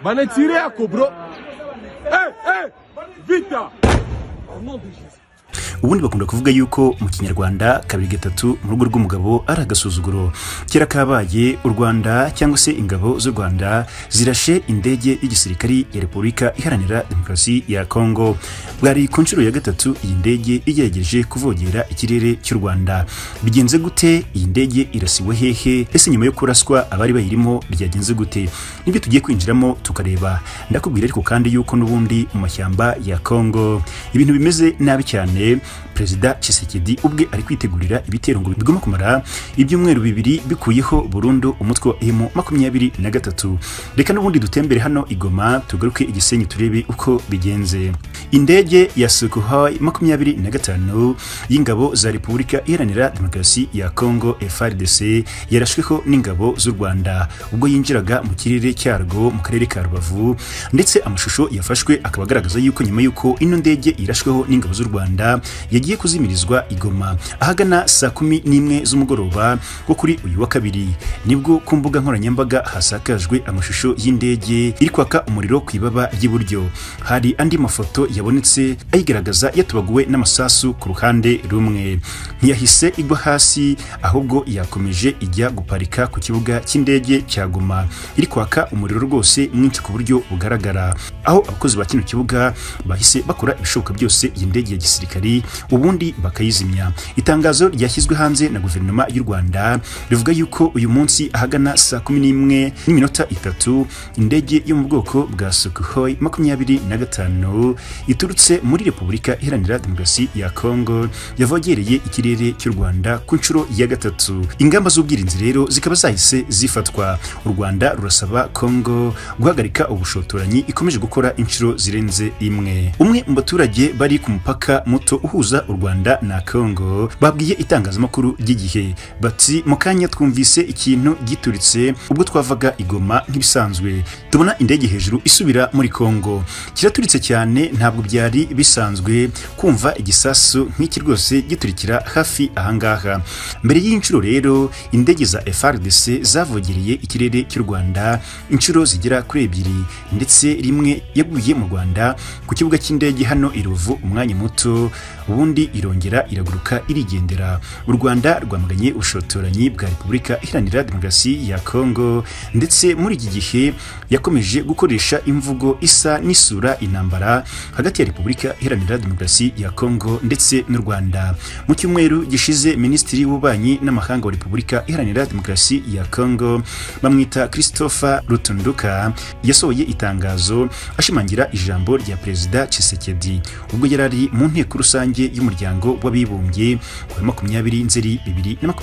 Banetire ya Kobro. Hey, hey, vita. Au nom de Jésus. Ubundi bakunda kuvuga yuko mu Kinyarwanda kabiri gatatu mu rugo rw'umugabo ari agasuzuguro. Kera kabaye u Rwanda cyangwa se ingabo z'u Rwanda zirashe indege y'igisirikari ya Repubulika Iharanira Demokarasi ya Kongo. Bwari ku nshuro ya gatatu iyi ndege igerageje kuvogera ikirere cy'u Rwanda. Bigenze gute? Iyi ndege irasiwe hehe? Ese nyuma yo kuraswa abari bayirimo byagenze gute? Nibyo tugiye kwinjiramo tukareba. Ndakubwira ariko kandi yuko n'ubundi mu mashyamba ya Kongo ibintu bimeze nabi cyane. Perezida Tshisekedi ubwe ari kwitegurira ibitero ngo bigomba kumara ibyumweru bibiri bikuyeho burundu umutwe wa M23. Reka n'ubundi dutembere hano igoma tugaruke igisenyi turebe uko bigenze. Indege ya Sukhoi 25 y'ingabo za Repubulika Iharanira Demokarasi ya Kongo FARDC yarashweho n'ingabo z'u Rwanda ubwo yinjiraga mu kirere cyarwo mu karere ka Rubavu, ndetse amashusho yafashwe akaba agaragaza yuko nyuma yuko ino ndege irashweho n'ingabo z'u Rwanda yagiye kuzimirizwa igoma ahagana saa 11 z'umugoroba wo kuri uyu wa kabiri. Nibwo ku mbuga nkoranyambaga hasakajwe amashusho y'indege iri kwaka umuriro ku ibaba ry'iburyo. Hari andi mafoto yabonetse ayigaragaza yatubaguwe n'amasasu ku ruhande rumwe. Ntiyahise igwa hasi ahubwo yakomeje ijya guparika ku kibuga cy'indege cya Goma iri kwaka umuriro rwose mwinshi ku buryo bugaragara, aho abakozi ba kino kibuga bahise bakora ibishoboka byose iyi ndege ya gisirikari ubundi bakayizimya. Itangazo ryashyizwe hanze na guverinoma y'u Rwanda rivuga yuko uyu munsi ahagana saa 11:03 indege yo mu bwoko bwa Sukhoi 25 iturutse muri Repubulika Iharanira Demokarasi ya Kongo yavogereye ikirere cy'u Rwanda ku nshuro ya gatatu. Ingamba z'ubwirinzi rero zikaba zahise zifatwa. U Rwanda rurasaba Kongo guhagarika ubushotoranyi ikomeje gukora inshuro zirenze imwe. Umwe mu baturage bari ku mupaka muto uhuza u Rwanda na Kongo babwiye itangazamakuru ry'igihe bati: mu kanya twumvise ikintu gituritse ubwo twavaga igoma nk'ibisanzwe, tubona indege hejuru isubira muri Kongo, kiraturitse cyane, ntabwo byari bisanzwe kumva igisasu nk'iki rwose giturikira hafi ahangaha. Mbere y'inshuro rero indege za FARDC zavogereye ikirere cy'u Rwanda inshuro zigera kuri ebyiri, ndetse rimwe yaguye mu Rwanda ku kibuga cy'indege hano i Rubavu umwanya muto, ubundi irongera iraguruka irigendera. U Rwanda rwamaganye ubushotoranyi bwa Repubulika Iharanira Demokarasi ya Kongo, ndetse muri iki gihe yakomeje gukoresha imvugo isa n'isura intambara hagati ya Repubulika Iharanira Demokarasi ya Kongo ndetse n'u Rwanda. Mu cyumweru gishize Minisitiri w'Ububanyi n'Amahanga wa Repubulika Iharanira Demokarasi ya Kongo bamwita Christopher Rutunduka yasohoye itangazo ashimangira ijambo rya Perezida Tshisekedi ubwo yari ari mu nteko rusange y'umuryango w'abibumbye ku 20 Nzeri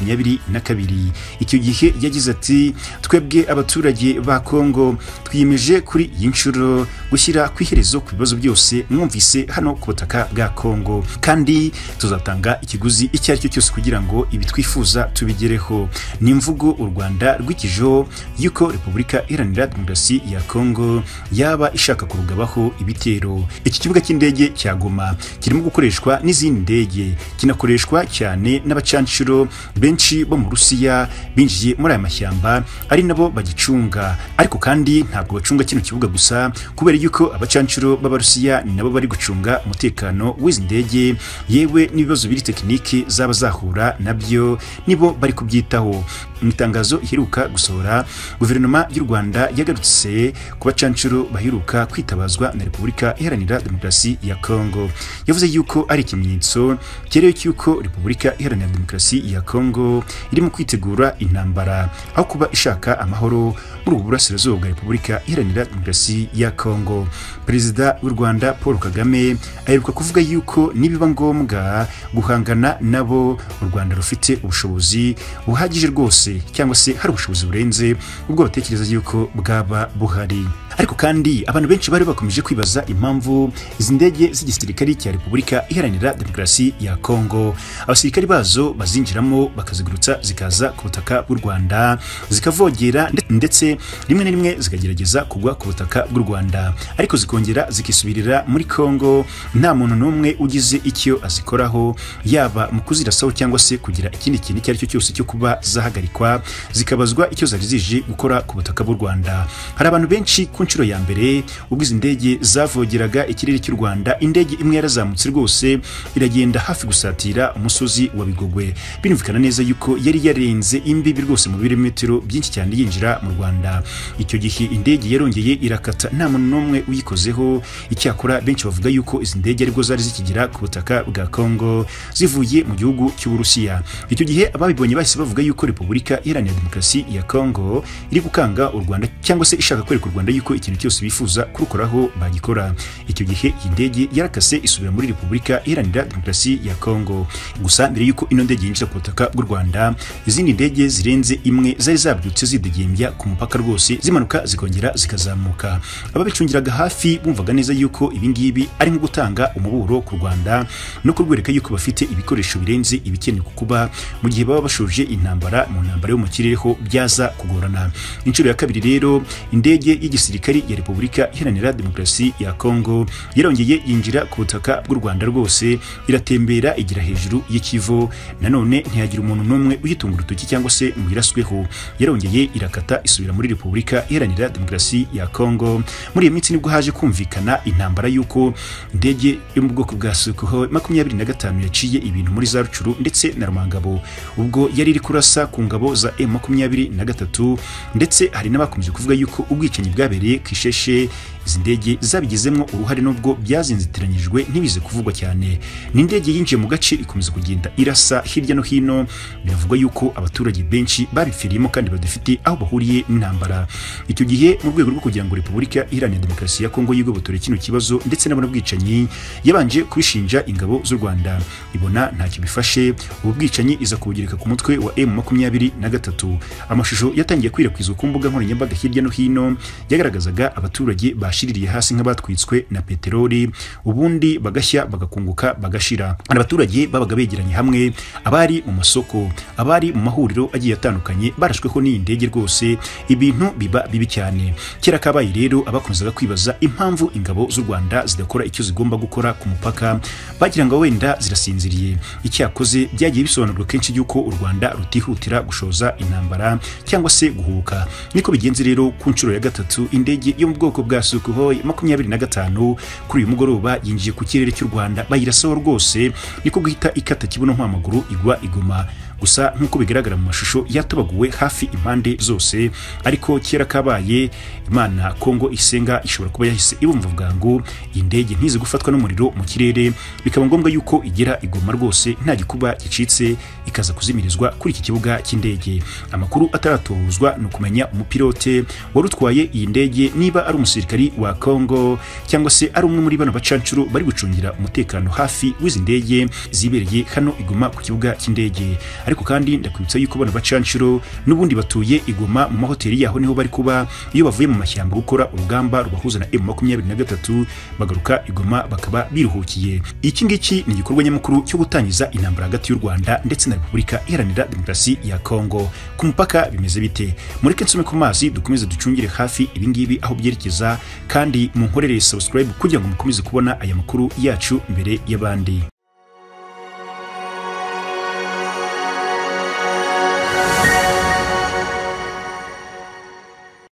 2022. Icyo gihe yagize ati: twebwe abaturage ba Kongo twiyemeje kuri iyi nshuro gushyira ku iherezo ku bibazo byose mwumvise hano ku butaka bwa Kongo, kandi tuzatanga ikiguzi icyo ari cyo cyose kugira ngo ibi twifuza tubigereho. Ni imvugo u Rwanda rwikijeho yuko Repubulika Iharanira Demokarasi ya Kongo yaba ishaka kurugabaho ibitero. Iki kibuga cy'indege cya Goma kirimo gukoreshwa n'izindi ndege, kinakoreshwa cyane n'abacanshuro benshi bo mu Rusiya binjiye muri aya mashyamba ari nabo bagicunga. Ariko kandi ntabwo bacunga kino kibuga gusa, kubera yuko abacanshuro b'Abarusiya nabo bari gucunga umutekano w'izi ndege, yewe n'ibibazo biri tekiniki zaba zahura nabyo nibo bari kubyitaho. Mu itangazo iheruka gusohora, guverinoma y'u Rwanda yagarutse ku bacanshuro baheruka kwitabazwa na Repubulika Iharanira Demokarasi ya Kongo. Yavuze yuko ari ikimenyetso cyerewe cy'uko Repubulika Iharanira Demokarasi ya Kongo irimo kwitegura intambara aho kuba ishaka amahoro muri ubu burasirazuba bwa Repubulika Iharanira Demokarasi ya Kongo. Perezida w'u Rwanda Paul Kagame aheruka kuvuga yuko nibiba ngombwa guhangana nabo u Rwanda rufite ubushobozi buhagije rwose, cyangwa se hari ubushobozi burenze ubwo batekereza yuko bwaba buhari. Ariko kandi abantu benshi bari bakomeje kwibaza impamvu izi ndege z'igisirikari cya Repubulika Iharanira Demokarasi ya Kongo abasirikari bazo bazinjiramo bakazigurutsa zikaza ku butaka bw'u Rwanda zikavogera, ndetse rimwe na rimwe zikagerageza kugwa ku butaka bw'u Rwanda, ariko zikongera zikisubirira muri Kongo nta muntu n'umwe ugize icyo azikoraho, yaba mu kuzirasaho cyangwa se kugira ikindi kintu icyo ari cyo cyose cyo kuba zahagarikwa zikabazwa icyo zari zije gukora ku butaka bw'u Rwanda. Hari abantu benshi ku nshuro ya mbere ubwo izi ndege zavogeraga ikirere cy'u Rwanda, indege imwe yarazamutse rwose iragenda hafi gusatira umusozi wa Bigogwe. Binumvikana neza yuko yari yarenze imbibi rwose mu birometero byinshi cyane yinjira mu Rwanda. Icyo gihe indege yarongeye irakata nta muntu n'umwe uyikozeho. Icyakora benshi bavuga yuko izi ndege aribwo zari zikigera ku butaka bwa Kongo zivuye mu gihugu cy'Uburusiya. Icyo gihe ababibonye bahise bavuga yuko Repubulika Iharanira Demokarasi ya Kongo iri gukanga u Rwanda cyangwa se ishaka kwereka u Rwanda yuko ikintu cyose bifuza kurukoraho bagikora. Icyo gihe iyi ndege yarakase isubira muri Repubulika Iharanira Demokarasi ya Kongo. Gusa mbere yuko ino ndege yinjira ku butaka bw'u Rwanda, izindi ndege zirenze imwe zari zabyutse zidegembya ku mupaka rwose, zimanuka zikongera zikazamuka. Ababicungiraga hafi bumvaga neza yuko ibingibi ari nko gutanga umuburo ku Rwanda no kurwereka yuko bafite ibikoresho birenze ibikenewe kuba mu gihe baba bashoje intambara mu ntambara yo mu kirere ho byaza kugorana. Inshuro ya kabiri rero indege y'igisirikari ya Repubulika Iharanira Demokarasi ya Kongo yarongeye yinjira ku butaka bw'u Rwanda rwose, iratembera igira hejuru y'ikivo, nanone ntiyagira umuntu n'umwe uyitunga urutoki cyangwa se ngo irasweho. Yarongeye irakata isubira muri Repubulika Iharanira Demokarasi ya Kongo. Muri iyo minsi nibwo haje kumvikana intambara y'uko indege yo mu bwoko bwa Sukhoi 25 yaciye ibintu muri za Rucuru ndetse na Rumangabo, ubwo yari iri kurasa ku ngabo za M23, ndetse hari n'abakomeje kuvuga yuko ubwicanyi bwabereye Kisheshe izi ndege zabigizemo uruhare nubwo byazinzitiranyijwe ntibize kuvugwa cyane. Ni indege yinjiye mu gace ikomeza kugenda irasa hirya no hino, biravugwa yuko abaturage benshi babipfiriyemo kandi badafite aho bahuriye n'intambara. Icyo gihe mu rwego rwo kugira ngo Repubulika Iharanira Demokarasi ya Kongo yigobotore kino kibazo ndetse n'abona bwicanyi, yabanje kubishinja ingabo z'u Rwanda, ibona ntacyo bifashe, ubu bwicanyi iza kubugereka ku mutwe wa M23. Amashusho yatangiye kwirakwizwa ku mbuga nkoranyambaga hirya no hino yagaragazaga abaturage bashiririye hasi nk'abatwitswe na peteroli, ubundi bagashya bagakunguka bagashira. Abaturage babaga begeranye hamwe, abari mu masoko, abari mu mahuriro agiye atandukanye barashweho n'iyi ndege rwose, ibintu biba bibi cyane. Kera kabaye rero abakomezaga kwibaza impamvu ingabo z'u Rwanda zidakora icyo zigomba gukora ku mupaka, bagira ngo wenda zirasinziriye. Icyakoze byagiye bisobanurwa kenshi yuko u Rwanda rutihutira gushoza intambara cyangwa se guhubuka. Niko bigenze rero ku nshuro ya gatatu indege yo mu bwoko bwa Sukhoi 25 kuri uyu mugoroba yinjiye ku kirere cy'u Rwanda bayirasaho rwose, niko guhita ikata kibuno mpamaguru igwa igoma. Gusa nkuko bigaragara mu mashusho yatobaguwe hafi impande zose, ariko kera kabaye Imana Kongo isenga ishobora kuba yahise ibumva bwangu indege ntize gufatwa n'umuriro mu kirere, bikaba ngombwa yuko igera igoma rwose nta gikuba gicitse, ikaza kuzimirizwa kuri iki kibuga cy'indege. Amakuru ataratohozwa ni ukumenya umupilote wari utwaye iyi ndege niba ari umusirikari wa Kongo cyangwa se ari umwe muri bano bacancuro bari gucungira umutekano hafi w'izi ndege zibereye hano igoma ku kibuga cy'indege. Ariko kandi ndakwibutsa yuko bano bacancuro n'ubundi batuye igoma mu mahoteli yaho niho bari kuba, iyo bavuye mu mashyamba gukora urugamba rubahuza na M23 bagaruka igoma bakaba biruhukiye. Iki ngiki ni igikorwa nyamukuru cyo gutangiza intambara hagati y'u Rwanda ndetse na Repubulika Iharanira Demokarasi ya Kongo. Ku mupaka bimeze bite? Mureke nsome ku mazi dukomeze ducungire hafi ibingibi aho byerekeza, kandi munkorere subscribe kugira ngo mukomeze kubona aya makuru yacu mbere y'abandi.